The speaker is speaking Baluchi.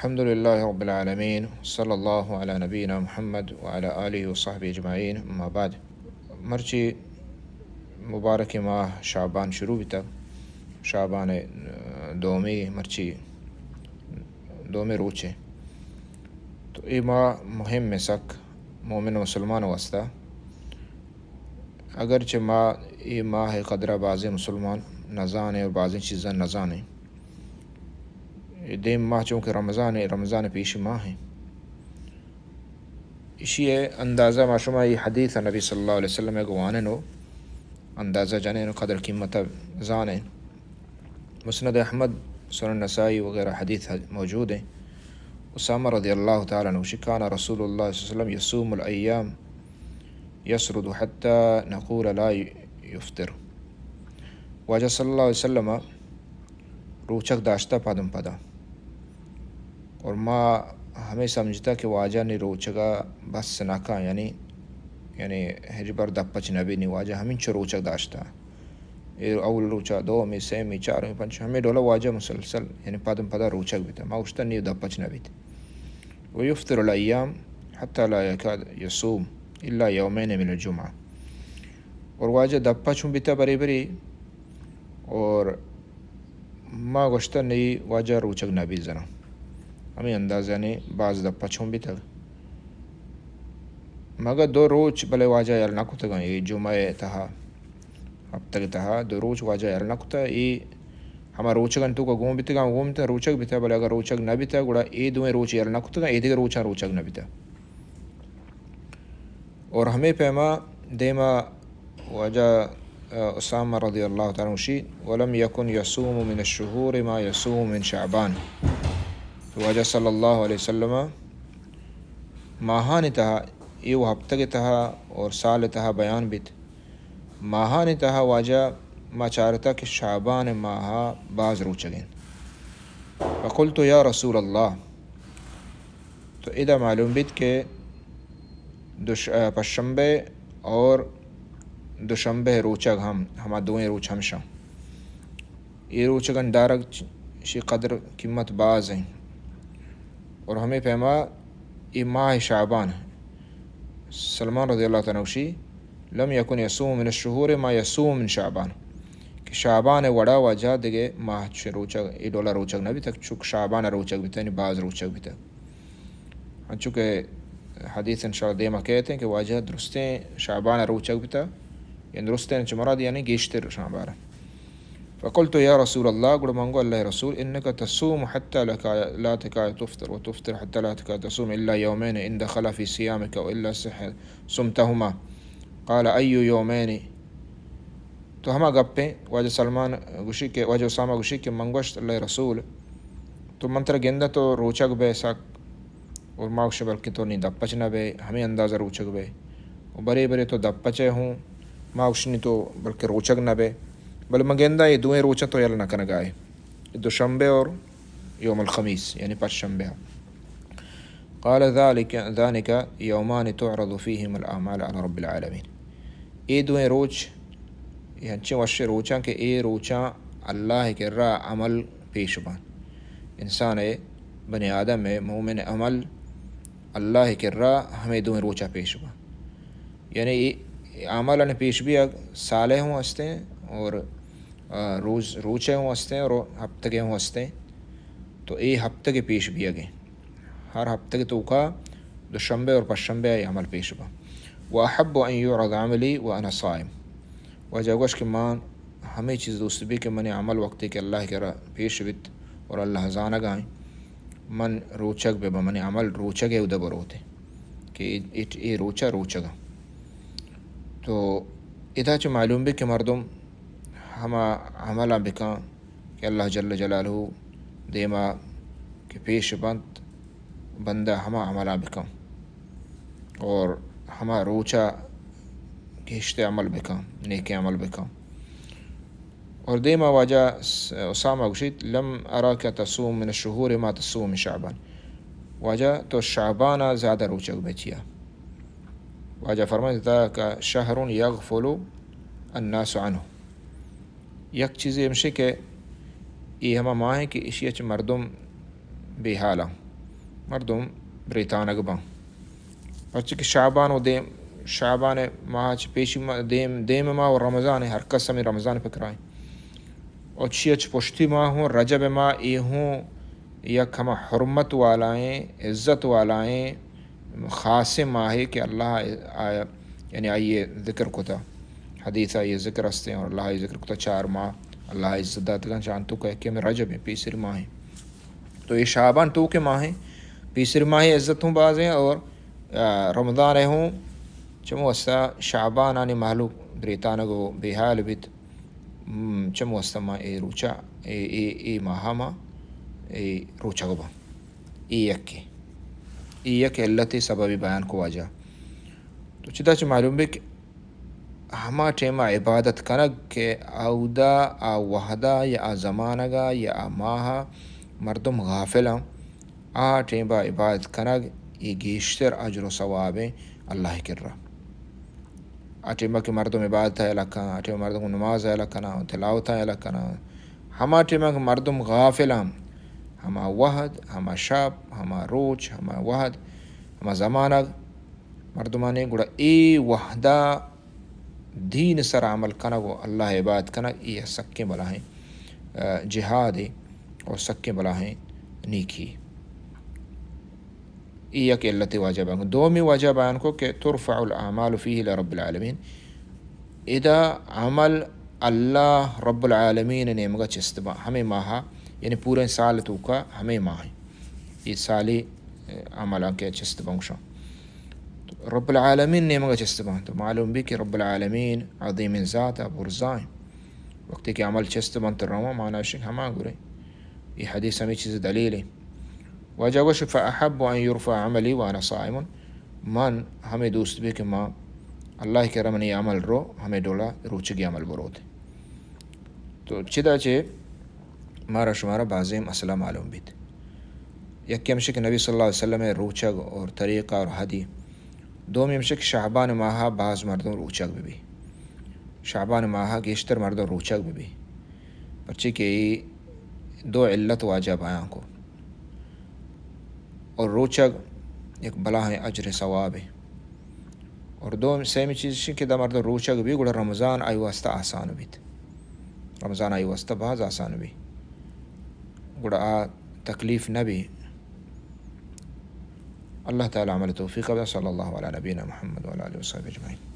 الحمد لله رب العالمين، صلى الله على نبينا محمد وعلى آله وصحبه أجمعين، أما بعد. مرچی مبارک ماہ شعبان شروع بیتا. شعبان، اه، دومی، مرچی دومی روچے. تو اے ماہ مہم سک مومن و مسلمان واسطہ. اگرچہ ما اے ماہ قدرہ بازیں مسلمان نزانے اور بازیں چیزاں نزانے. اے دیم ماہ چونکہ رمضان ہے، رمضان پیش ماہ ہے. اشی اندازہ ما شما اے حدیث نبی صلی اللہ علیہ وسلم گوانن و اندازہ جنین و قدر قیمت زانین. مسند احمد، سنن نسائی وغیرہ حدیث موجود ہیں. اسامہ رضی اللہ تعالی عنہ گوشی، کان رسول اللہ صلی اللہ علیہ وسلم یصوم الایام یسرد حتی نقول لا یفطر. واجہ صلی اللہ علیہ وسلم روچگ داشتہ پدم پدا. اور ما ہمیں سمجھتا کہ واجہ نے روچگا بس نہ کن، یعنی، یعنی ہچبر دپچ نہ بی، نی واجہ ہمینچو روچگ داشتہ. اے اول روچا، دومی، سیمی، چارمی، پنچمی، ہمیں ڈولا واجہ مسلسل، یعنی پدم پدا روچگ بیتا. ما گوشتا نی دپچ نہ بیت. و یفطر الایام حتی لا یکاد یصوم الا یومین من الجمعہ. اور واجہ دپچ ہوں بیتا برے برے، اور ما گوشتہ نی واجہ روچگ نہ بیت زنا. ہمیں اندازہ نے باز دپچ ہوں بیتگ. مگہ دو روچ بلے واجہ یل نہ کتگاں، اے جمعہ تہا، ہفتگ تہا دو روچ واجہ یل نہ کتہ. اے ہما روچگان توکا گون بیتگاں، گون بیتہ، روچگ بیتہ، بلے اگر روچگ نہ بیتہ، گڑا اے دوئیں روچ یل نہ کتگاں، اے دگہ روچاں روچگ نہ بیتہ. اور ہمیں پیما دیما واجہ، آ، اسامہ رضی اللہ تعالی عنہ گوشی، ولم یکن یصوم من الشہور ما یصوم من شعبان. تو واجہ صلی اللہ علیہ وسلم ماہانی تہا، اے و ہفتگ تہا اور سال تہا بیان بیت، ماہانی تہا واجہ ما چارتا کہ شعبان ماہا باز روچگین. فقلت یا رسول اللہ، تو ادا معلوم بیت کہ دوش-، آ، پشنبے اور دوشنبے روچگ ہم، ہما دوئیں روچ ہمشاں. اے روچگن دارگ چ-، شی قدر قیمت باز ہیں. اور ہمیں پیما اے ماہ شعبان، سلمان رضی اللہ تعالی عنہ گوشی، لم یکن یصوم من الشہور ما یصوم من شعبان، کہ شعبان وڑا واجہ دگہ ماہ چ روچگ، اے ڈولا روچگ نہ بیتگ، چک شعبان روچگ بیتگ، یعنی باز روچگ بیتگ. انچو کہ حدیث انشاءاللہ دیما کہتے ہیں کہ واجہ درستیں شعبان روچگ بیتا، یعنی درستیں چہ مراد یعنی گیشتر شعبان. فقلت یا رسول اللہ، گڑا من گو اللہ رسول، انک تصوم حتی لکا-، لا تکاد تفطر و تفطر حتی لا تکاد تصوم الا یومین ان دخلا فی صیامک و الا صح-، صمتہما. قال ای یومین؟ تو ہما گپیں، واجہ سلمان گوشی کہ، واجہ اسامہ گوشی کہ من گوشت، اللہ رسول، تو من ترا گندہ تو روچگ بے سک، اور ما گوشی بلکہ تو نی دپچ نہ بے، ہمیں اندازہ روچگ بے. و برے برے تو دپچے ہوں، ما گوشی نی تو بلکہ روچگ نہ بے. بلے من گندہ اے دوئیں روچاں تو یل نہ کنگائے، دوشنبے اور یوم الخمیس، یعنی پنچ شنبے. قال ذلك، ذلك یومان تعرض فیہما الاعمال علی رب العالمین. اے دوئیں روچ، اے انچیں وشیں روچاں کہ اے روچاں اللہ کرا عمل پیش بان. انسان ء، بنی آدم ء، مومن عمل اللہ کرا ہمیں دوئیں روچا پیش بان. یعنی اے عمل ان پیش بیگ صالح ہوں ہستیں اور، آ، روز، روچے ہوں ہستیں اور ہفتگے ہوں ہستیں. تو اے ہفتگے پیش بیگیں. ہر ہفتگے توکا دوشنبے اور پشنبے آئی عمل پیش با. و احب ان یعرض عملی و انا صائم. واجہ گوش کہ من ہمیں چیز دوست بی کہ منی عمل وقتی کہ اللہ کرا پیش بیت اور اللہ زانگائیں، من روچگ بہ بہ، منی عمل روچگ ء اود بروت کہ اے، اے، اے روچ ء روچگ ء. تو ادا چہ معلوم بی کہ مردم ہما عملاں بکن کہ اللہ جل جلالہ دیما کہ پیش بنت، بندہ ہما عملاں بکن اور ہما روچا گیشتر عمل بکن، نیکیں عمل بکن. اور دیما واجہ س-، اسامہ گوشیت، لم اراک تصوم من الشہور ما تصوم من شعبان. واجہ تو شعبانا زیادہ روچگ بے چیا؟ واجہ فرمائیت، ذاک شہر یغفل الناس عنہ. یک چیزے ہمشی کہ اے ہما ماہ ہیں کہ اشی اچ مردم بے حالاں. مردم بریتانگ باں۔ پرچہ کہ شعبان و دیم، شعبان ماہ چہ پیشی ما-، دیم، دیم ماہ و رمضان، ہر کس ہمیں رمضان پکرائیں۔ و چیا چہ پشتی ماہ ہوں، رجب ماہ، اے ہوں یک ہما حرمت والائیں، عزت والائیں، خاصیں ماہے کہ اللہ آ-، یعنی آئیے ذکر کتا، حدیث آئیے ذکر ہستیں اور اللہ آئیے ذکر کتا، چار ماہ اللہ عزت داتگاں، چانتو کہ یکے ہمیں رجب ہیں، پیسری ماہ ہیں۔ تو اے شعبان توکے ماہ ہیں، پیسری ماہ عزت ہوں باز ہیں اور، آ، رمضان ہے ہوں، چمو واسطہ شعبان آنی مہلوک بریتانگ و بے حال بیت۔ ہم، چم واسطہ ما اے روچا، اے، اے، اے ماہا ما اے روچگ باں۔ اے یکے۔ اے یک علت سببی بیان کو واجہ۔ تو چدا چہ معلوم بی کہ ہما ٹیما عبادت کنگ کہ اودا آ وہدا یا آ زمانگا یا آ ماہا مردم غافل ہیں، آ ٹیما عبادت کنگ اے گیشتر اجر و ثواب ہیں اللہ کرا۔ آ ٹیما کہ مردم عبادت ء یلہ کن، آ ٹیما مردم نماز ء یلہ کناں، تلاوت ء یلہ کناں، ہما ٹیما کہ مردم غافل آں، ہما وہد، ہما شپ، ہما روچ، ہما وہد، ہما زمانگ مردمانی گڑا اے وہدا دین سر عمل کنگ و اللہ عبادت کنگ، اے سکیں بلاہیں، آ، جہادے اور سکیں بلاہیں نیکی۔ اے یک علت واجہ بیان کو۔ دومی واجہ بیان کو کہ ترفع الاعمال فیہ لرب العالمین۔ ادا عمل اللہ رب العالمین نیمگا چست باں۔ ہمیں ماہا، یعنی پوریں سال توکا ہمیں ماہ ہیں۔ اے سالی، اے، عملاں کہ چست باں گوشاں۔ تو رب العالمین نیمگا چست باں۔ تو معلوم بی کہ رب العالمین عظیم ذات، برزا ہیں۔ وقتی کہ عمل چست باں تو رواں، مانا شک ہما گرے۔ اے حدیث ہمیں چیز دلیل ہیں۔ واجہ گوش، فأحب أن يرفع عملي وأنا صائم، من ہمیں دوست بی کہ ما اللہ کرا منی عمل رو، ہمیں ڈولا روچگی عمل بروت۔ تو چدا چہ مارا شمارا بازیں مسئلہ معلوم بیت۔ یکی ہمشی کہ نبی صلی اللہ علیہ وسلم روچگ اور طریقہ اور حدی۔ دومی ہمشی کہ شعبان ماہا باز مردم روچگ ببی۔ شعبان ماہا گیشتر مردم روچگ ببی۔ پرچے کہ اے دو علت واجہ بیان کو۔ اور روچگ یک بلاہیں اجر ثوابے۔ اور دو سیمی چیز شی کہ دا مردم روچگ بی گڑا رمضان آئی واسطہ آسان بیت۔ رمضان آئی واسطہ باز آسان بی۔ گڑا آ تکلیف نہ بی۔ اللہ تعالی عمل توفیق بدن۔ صلی اللہ علی نبینا محمد وعلی آلہ وصحبہ اجمعین۔